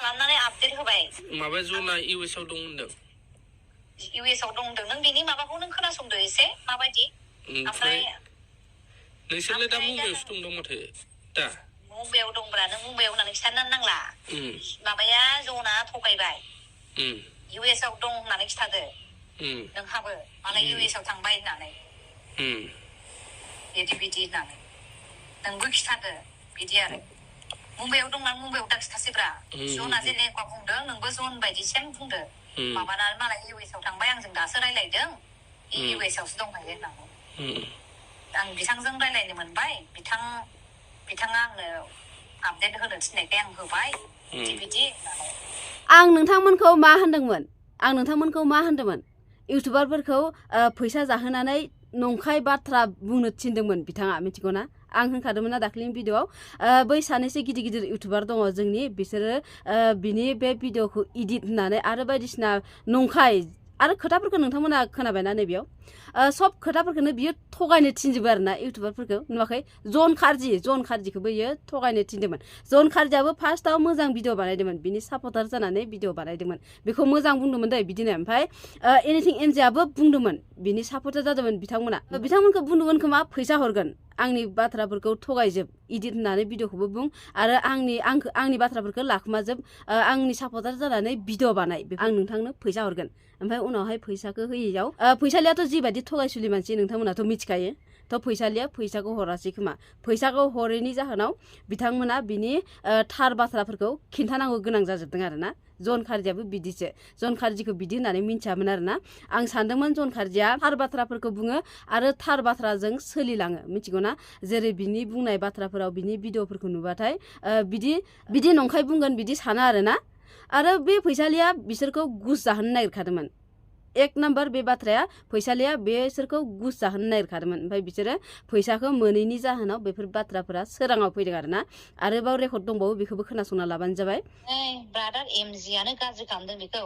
खालामनानै आपडेट होबाय माबा जना इउएस आव दं होनदों इउएस आव दं होनदों नों बिनि माबाखौ नों खोनासंदो एसे माबायदि ओमफ्राय नोंसोरलाय दा मुम्बाइआवसो दं माथो दा मुम्बाइआव दंब्रा नों मुम्बाइआव होननानै खिथानो नांला माबाया जना थगायबाय इउएस आव दं होननानै खिथादो नोंहाबो मालाय इउएस आव थांबाय होननानै बिदि होननानै नोंबो खिथादो बिदि आरो मुम्बाइआव दंना मुम्बाइआव दा खिथासैब्रा जना जेनेखा बुंदों नोंबो जन बायदि सेम बुंदो माबानानै मालाय इउएस आव थांबाय आंजों दासो रायलायदों इउएस आवसो दंहैयो होननानै आं बिथांजों रायलायनो मोनबाय बिथाङा आंनो आपडेट होनो थिननायखाय आं होबाय बिदि आं नोंथांमोनखौ मा होनदोंमोन इउटुबारफोरखौ फैसा जाहोनानै नंखाय बाथ्रा बुंनो थिनदोंमोन बिथाङा मिथिगौ ना आं होनखादोंमोन ना दाख्लिनि भिडिअआव बै सानैसो गिदिर इउटुबार दङ जोंनि बिसोरो बिनि बे भिडिअखौ इडिट होनानै आरो बायदिसिना नंखाय आरो खोथाफोरखौ नोंथांमोना खोनाबायना नैबेयाव सब खोथाफोरखौनो बियो थगायनो थिनजोबो आरोना इउटुबारफोरखौ नुवाखै जन खारजिखौबो बियो थगायनो थिनदोंमोन जन खारजियाबो फार्स्टआव मोजां भिडिअ बानायदोंमोन बिनि सापर्टार जानानै भिडिअ बानायदोंमोन बेखौ मोजां बुंदोंमोन दै बिदिनो ओमफ्राय एनिथिं एनजेआबो बुंदोंमोन बिनि सापर्टार जादोंमोन बिथांमोनखौ बुंदोंमोन खोमा फैसा हरगोन आंनि बाथ्राफोरखौ थगायजोब इडिट होनानै भिडिअखौबो बुं आरो आंनि बाथ्राफोरखौ लाखुमाजोब आंनि सापर्टार जानानै भिडिअ बानाय आं नोंथांनो फैसा हरगोन ओमफ्राय उनावहाय फैसाखौ होयैयाव फैसालियाथ' जिबायदि थगायसुलि मानसि नोंथांमोनाथ' मिथिखायो थ' फैसालिया फैसाखौ हरासै खोमा फैसाखौ हरैनि जाहोनाव बिथांमोना बिनि थार बाथ्राफोरखौ खिन्थानांगौ गोनां जाजोबदों आरोना जन खारजियाबो बिदिसो जन खारजिखौ बिदि होननानै मिन्थियामोन आरोना आं सानदोंमोन जन खारजिया थार बाथ्राफोरखौ बुङो आरो थार बाथ्राजों सोलिलाङो मिथिगौ ना जेरै बिनि बुंनाय बाथ्राफोराव बिनि भिडिअफोरखौ नुबाथाय बिदि नंखाय बुंगोन बिदि साना आरोना आरो बे फैसालिया बिसोरखौ घुस जाहोनो नागिरखादोंमोन एक नाम्बार बे बाथ्राया फैसालिया बिसोरखौ घुस जाहोनो नागिरखादोंमोन ओमफ्राय बिसोरो फैसाखौ मोनैनि जाहोनाव बेफोर बाथ्राफोरा सोराङाव फैदों आरोना आरोबाव रेकर्ड दंबावो बेखौबो खोनासंना लाबानो जाबाय ब्रादार एमजिआनो गाज्रि खालामदों बेखौ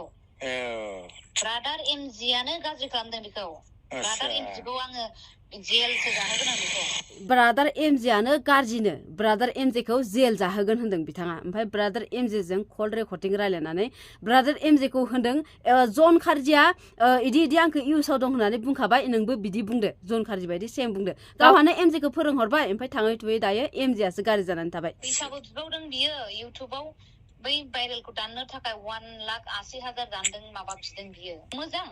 ब्रादार एमजिआनो गाज्रि खालामदों बेखौ ब्रादार एमजिखौ आङो जेलसो जाहोगोन आं बेखौ ब्रादार एमजेआनो गाज्रिनो ब्रादार एमजेखौ जेल जाहोगोन होनदों बिथाङा ओमफ्राय ब्रादार एमजेजों कल रेकर्डिं रायलायनानै ब्रादार एमजेखौ होनदों जन खारजिया इदि आंखौ इउएसआव दं होननानै बुंखाबाय नोंबो बिदि बुंदो जन खारजि बायदि सेम बुंदो गावहानो एमजेखौ फोरोंहरबाय ओमफ्राय थाङै थुयै दायो एमजेआसो गाज्रि जानानै थाबाय फैसाबो बिबावदों बियो इउटुबाव बै भाइरेलखौ दाननो थाखाय 1,80,000 दानदों माबा बिदों बियो मोजां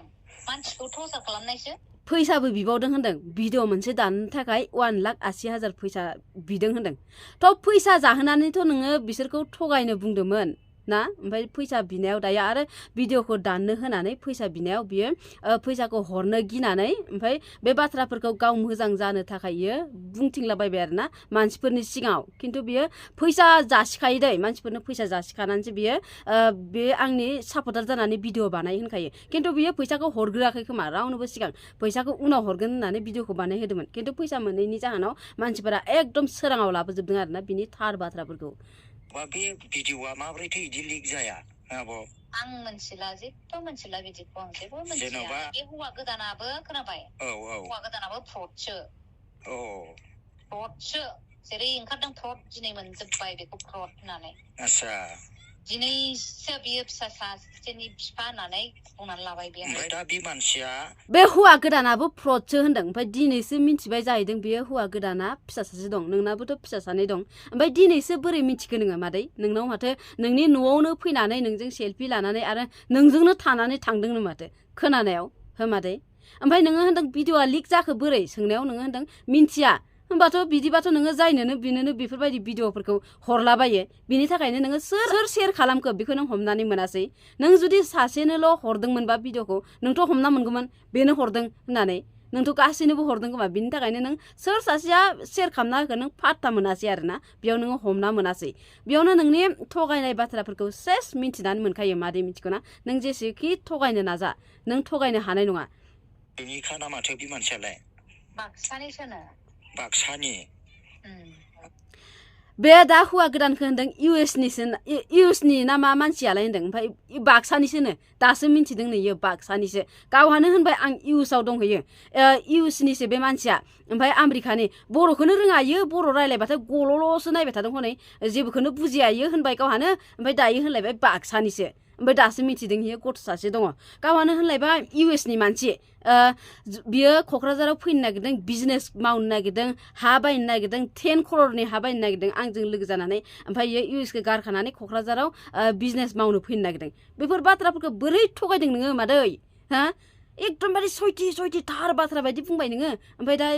मानसिखौ टर्चार खालामनायसो फैसाबो बिबावदों होनदों भिडिअ मोनसे दाननो थाखाय 1,80,000 फैसा बिदों होनदों थ' फैसा जाहोनानैथ' नोङो बिसोरखौ थगायनो बुंदोंमोन ना ओमफ्राय फैसा बिनायाव दायो आरो भिडिअखौ दाननो होनानै फैसा बिनायाव बियो फैसाखौ हरनो गिनानै ओमफ्राय बे बाथ्राफोरखौ गाव मोजां जानो थाखाय बियो बुंथिंलाबायबाय आरोना मानसिफोरनि सिगाङाव खिन्थु बियो फैसा जासिखायो दै मानसिफोरनो फैसा जासिखानानैसो बियो बे आंनि सापर्टार जानानै भिडिअ बानाय होनखायो खिन्थु बियो फैसाखौ हरग्रोआखै खोमा रावनोबो सिगां फैसाखौ उनाव हरगोन होननानै भिडिअखौ बानायहोदोंमोन खिन्थु फैसा मोनैनि जाहोनाव मानसिफोरा एकदम सोराङाव लाबोजोबदों आरोना बिनि थार बाथ्राफोरखौ बे भिडिअआ माब्रैथो इदि लिक जाया आब' आं मोनथिला जेबो मोनथिला बिदिखौ आं जेबो मोनथिया बे हौवा गोदानाबो खोनाबाय हौवा गोदानाबो फ्रडसो जेरै ओंखारदों फ्रड दिनै मोनजोब्बाय बेखौ फ्रड होननानै आच्छा दिनैसो बियो फिसा सासेनि बिफा होननानै बुंनानै लाबाय बे ओमफ्राय दा बे मानसिया बे हौवा गोदानाबो फ्रडसो होनदों ओमफ्राय दिनैसो मिथिबाय जाहैदों बेयो हौवा गोदाना फिसा सासे दं नोंनाबोथ' फिसा सानै दं ओमफ्राय दिनैसो बोरै मिथिखो नोङो मादै नोंनाव माथो नोंनि न'आवनो फैनानै नोंजों सेल्फि लानानै आरो नोंजोंनो थानानै थांदोंनो माथो खोनानायाव हो मादै ओमफ्राय नोङो होनदों भिडिअआ लिक जाखो बोरै सोंनायाव नोङो होनदों मिन्थिया होमबाथ' बिदिबाथ' नोङो जायनोनो बिनोनो बेफोरबायदि भिडिअफोरखौ हरलाबायो बिनि थाखायनो नोङो सोर शेयार खालामखो बेखौ नों हमनानै मोनासै नों जुदि सासेनोल' हरदोंमोनबा भिडिअखौ नोंथ' हमना मोनगौमोन बेनो हरदों होननानै नोंथ' गासैनोबो हरदों खोमा बिनि थाखायनो नों सोर सासेया शेयार खालामना होखो नों पात्ता मोनासै आरोना बेयाव नोङो हमना मोनासै बेयावनो नोंनि थगायनाय बाथ्राफोरखौ सेस मिन्थिनानै मोनखायो मादै मिथिगौना नों जेसेखि थगायनो नाजा नों थगायनो हानाय नङा बेनिखा ना माथो बे मानसियालाय बाक्सानिसोनो बाक्सानि बे दा हुवा गोदानखौ होनदों इउएसनि ना मा मानसियालाय होनदों ओमफ्राय बाक्सानिसोनो दासो मिन्थिदों नैयो बाक्सानिसो गावहानो होनबाय आं इउएसआव दंहैयो इउएसनिसो बे मानसिया ओमफ्राय आमेरिकानि बर'खौनो रोङायो बर' रायलायबाथाय गल'ल'सो नायबाय थादों हनै जेबोखौनो बुजियायो होनबाय गावहानो ओमफ्राय दायो होनलायबाय बाक्सानिसो ओमफ्राय दासो मिथिदों बियो गथ' सासे दङ गावहानो होनलायबाय इउएसनि मानसि बियो क'क्राझाराव फैनो नागिरदों बिजनेस मावनो नागिरदों हा बायनो नागिरदों 10 crore हा बायनो नागिरदों आंजों लोगो जानानै ओमफ्राय इयो इउएसखौ गारखानानै क'क्राझाराव बिजनेस मावनो फैनो नागिरदों बेफोर बाथ्राफोरखौ बोरै थगायदों नोङो मादै हा एकदमबारे सयथि थार बाथ्रा बायदि बुंबाय नोङो ओमफ्राय दा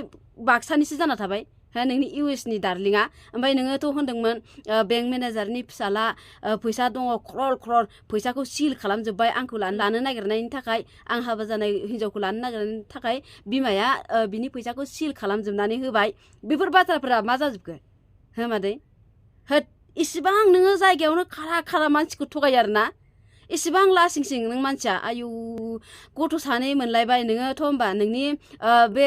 बाक्सानिसो जाना थाबाय हा नोंनि इउएसनि दार्लिङा ओमफ्राय नोङोथ' होनदोंमोन बेंक मेनेजारनि फिसाला फैसा दङ क्रर फैसाखौ सिल खालामजोब्बाय आंखौ लानो नागिरनायनि थाखाय आं हाबा जानाय हिन्जावखौ लानो नागिरनायनि थाखाय बिमाया बिनि फैसाखौ सिल खालामजोबनानै होबाय बेफोर बाथ्राफोरा मा जाजोबखो हो मादै होद इसिबां नोङो जायगायावनो खारा मानसिखौ थगायो आरोना इसिबां लासिंसिं नों मानसिया आयु गथ' सानै मोनलायबाय नोङोथ' होमबा नोंनि बे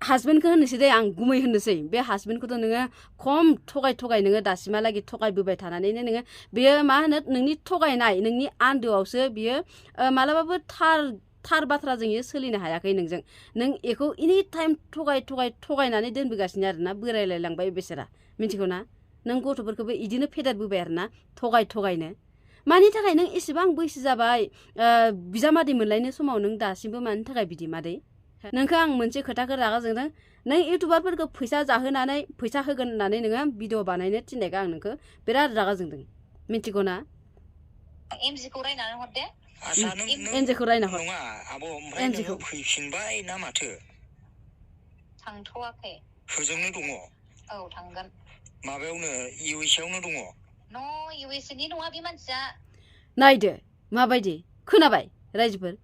हासबेन्डखौ होननोसै दे आं गुमै होननोसै बे हासबेन्डखौथ' नोङो खम थगाय नोङो दासिमहालागै थगायबोबाय थानानैनो नोङो बेयो मा होनो नोंनि थगायनाय नोंनि आन्दोआवसो बियो मालाबाबो थार बाथ्राजों इयो सोलिनो हायाखै नोंजों नों एखौ एनि टाइम थगायनानै दोनबोगासिनो आरोना बोरायलायलांबाय बेसेरा मिथिगौ ना नों गथ'फोरखौबो इदिनो फेदेरबोबाय आरोना थगायनो मानि थाखाय नों एसेबां बैसो जाबाय बिजामादै मोनलायनो समाव नों दासिमबो मानि थाखाय बिदि मादै नोंखौ आं मोनसे खोथाखौ रागा जोंदों नों इउटुबारफोरखौ फैसा जाहोनानै फैसा होगोन होननानै नोङो भिडिअ बानायनो थिननायखौ आं नोंखौ बिराद रागा जोंदों मिथिगौ ना एमजिखौ रायनानै हर दे एनजेखौ रायना हर नङा आब' ओमफ्राय नोङो फैफिनबाय ना माथो थांथ'वाखै होजोंनो दङ औ थांगोन माबायावनो इउएसआवनो दङ इउएसनि नङा बे मानसिया नायदो माबायदि खोनाबाय रायजोफोर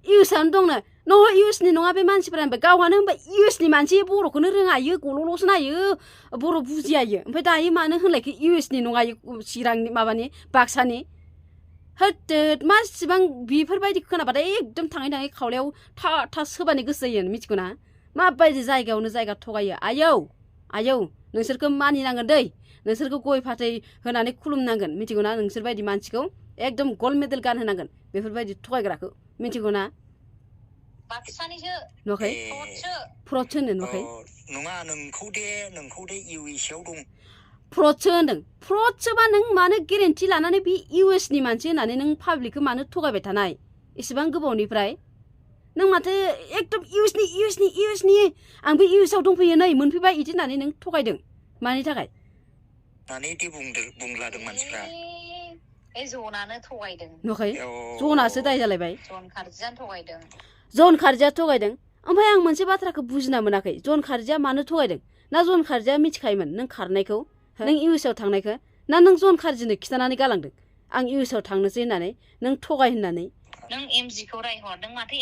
इउएसआवनो दंनो नङा इउएसनि नङा बे मानसिफोरा होनबाय गावहानो होनबाय इउएसनि मानसि बर'खौनो रोङायो गल'ल'सो नायो बर' बुजियायो ओमफ्राय दायो मानो होनलायखो इउएसनि नङा चिरांनि माबानि बाक्सानि होद मासिबां बेफोरबायदि खोनाबाथाय एकदम थाङै खावलायाव था सोबानो गोसो जायो मिथिगौ ना माबायदि जायगायावनो जायगा थगायो आयौ नोंसोरखौ मानिनांगोन दै नोंसोरखौ गय फाथै होनानै खुलुमनांगोन मिथिगौ ना नोंसोर बायदि मानसिखौ एकदम गल्ड मेडेल गानहोनांगोन बेफोरबायदि थगायग्राखौ मिथिगौ ना बाक्सानिसो नुवाखै फ्रदसो होनो नुवाखै नङा नोंखौ दे इउएसआव दं फ्रदसो होनदों फ्रदसोबा नों मानो गेरेन्टि लानानै बे इउएसनि मानसि होननानै नों पाब्लिकखौ मानो थगायबाय थानाय एसेबां गोबावनिफ्राय नों माथो एकदम इउएसनि आं बे इउएसआव दंफैयो नै मोनफैबाय इदि होननानै नों थगायदों मानि थाखाय बुंलादों मानसिफ्रा जनानो थगायदों नुवाखै जनासो दाय जालायबाय जन खारजियानो थगायदों जन खारजिया थगायदों ओमफ्राय आं मोनसे बाथ्राखौ बुजिना मोनाखै जन खारजिया मानो थगायदों ना जन खारजिया मिथिखायोमोन नों खारनायखौ नों इउएसआव थांनायखौ ना नों जन खारजिनो खिथानानै गालांदों आं इउएसआव थांनोसै होननानै नों थगाय होननानै नों एमजिखौ रायहर नों माथो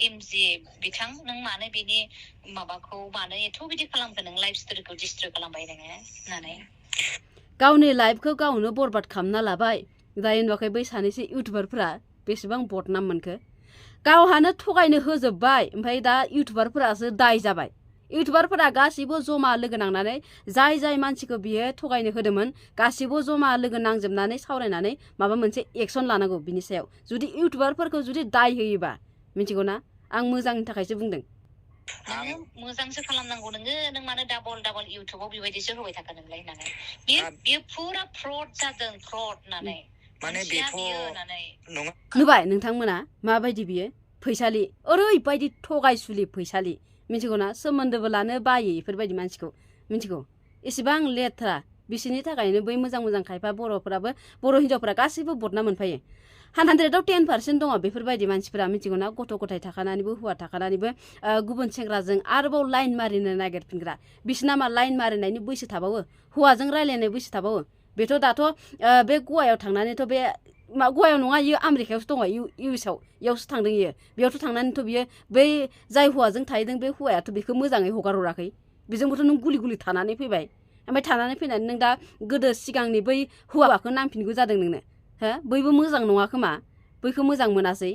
एमजि बिथां नों मानो बेनि माबाखौ मानो एथ' बिदि खालामखो नों लाइफ स्ट'रिखौ डिस्ट्रय खालामबाय नोङो होननानै गावनि लाइफखौ गावनो बरबाद खालामना लाबाय दायो नुवाखै बै सानैसो इउटुबारफोरा बेसेबां बदनाम मोनखो गावहानो थगायनो होजोबबाय ओमफ्राय दा इउटुबारफोरासो दाय जाबाय इउटुबारफोरा गासिबो जमा लोगो नांनानै जाय मानसिखौ बियो थगायनो होदोंमोन गासिबो जमा लोगो नांजोबनानै सावरायनानै माबा मोनसे एक्सन लानांगौ बिनि सायाव जुदि इउटुबारफोरखौ जुदि दाय होयोबा मिथिगौ ना आं मोजांनि थाखायसो बुंदों नोङो मोजांसो खालामनांगौ नों मानो डाबल इउटुबाव बेबायदिसो होबाय थाखो नोंलाय होननानै बियो फुरा फ्रड जादों फ्रड होननानै माने नुबाय नोंथांमोना माबायदि बियो फैसालि ओरैबायदि थगायसुलि फैसालि मिथिगौ ना सोमोन्दोबो लानो बायो बेफोरबायदि मानसिखौ मिथिगौ एसेबां लेथ्रा बिसोरनि थाखायनो बै मोजां खायफा बर'फोराबो बर' हिनजावफोरा गासैबो बदनाम मोनफायो 100आव 10% दङ बेफोरबायदि मानसिफोरा मिथिगौ ना गथ' गथाय थाखानानैबो हौवा थाखानानैबो गुबुन सेंग्राजों आरोबाव लाइन मारिनो नागिरफिनग्रा बिसोरना मा लाइन मारिनायनि बैसो थाबावो हौवाजों रायलायनाय बैसो थाबावो बेथ' दाथ' बे गवायाव थांनानैथ' बे गवायाव नङा इयो आमेरिकायावसो दङ इउएसआव इयावसो थांदों इयो बेयावथ' थांनानैथ' बियो बै जाय हौवाजों थाहैदों बे हौवायाथ' बेखौ मोजाङै हगार हराखै बेजोंबोथ' नों गुलि थानानै फैबाय ओमफ्राय थानानै फैनानै नों दा गोदो सिगांनि बै हौवाखौ नांफिनगौ जादों नोंनो हो बैबो मोजां नङा खोमा बैखौ मोजां मोनासै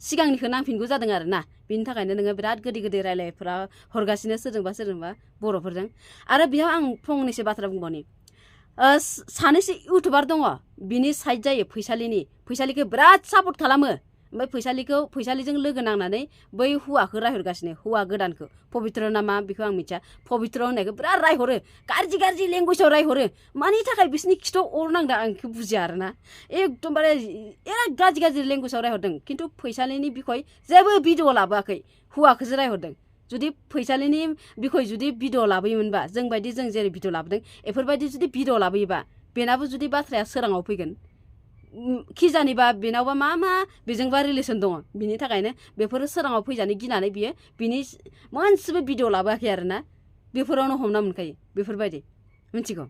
सिगांनिखौ नांफिनगौ जादों आरो ना बिनि थाखायनो नोङो बिराद गोदै हरगासिनो सोरजोंबा बर'फोरजों आरो बेयाव आं फंनैसो बाथ्रा बुंबावनि सानैसो इउटुबार दङ बिनि साइड जायो फैसालिखौ बिराद सापर्ट खालामो ओमफ्राय फैसालिजों लोगो नांनानै बै हौवाखौ रायहरगासिनो हौवा गोदानखौ पबित्र नामा बेखौ आं मिथिया पबित्र होननायखौ बिराद रायहरो गाज्रि लेंगुवेजाव रायहरो मानि थाखाय बिसोरनि खिथाव अर नांदों आं बेखौ बुजिया आरोना एकदमबारे बिराद गाज्रि लेंगुवेजाव रायहरदों खिन्थु फैसालिनि बिखय जेबो भिडिअ लाबोआखै हौवाखौसो रायहरदों जुदि फैसालिनि बिखय जुदि भिडिअ लाबोयोमोनबा जों जेरै भिडिअ लाबोदों बेफोरबायदि जुदि भिडिअ लाबोयोबा बेनाबो जुदि बाथ्राया सोराङाव फैगोन खिजानिबा बेनावबा मा बेजोंबा रिलेसन दङ बिनि थाखायनो बेफोरो सोराङाव फैजानो गिनानै बियो बिनि मोनसेबो भिडिअ लाबोआखै आरोना बेफोरावनो हमना मोनखायो बेफोरबायदि मिथिगौ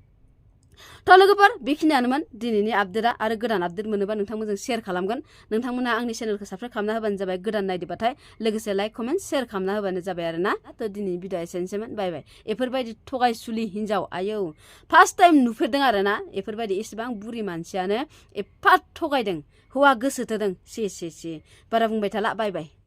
थ' लोगोफोर बेखिनियानोमोन दिनैनि आपडेटआ आरो गोदान आपडेट मोनोबा नोंथांमोनजों शेयार खालामगोन नोंथांमोना आंनि चेनेलखौ साबस्क्राइब खालामना होबानो जाबाय गोदान नायदोबाथाय लोगोसे लाइक कमेन्ट शेयार खालामना होबानो जाबाय आरोना थ' दिनैनि भिडिअआ एसेनोसैमोन बाय बेफोरबायदि थगायसुलि हिन्जाव आयौ फार्स्ट टाइम नुफेरदों आरोना बेफोरबायदि एसेबां बुरि मानसियानो एफा थगायदों हौवा गोसो थोदों बारा बुंबाय थाला बाय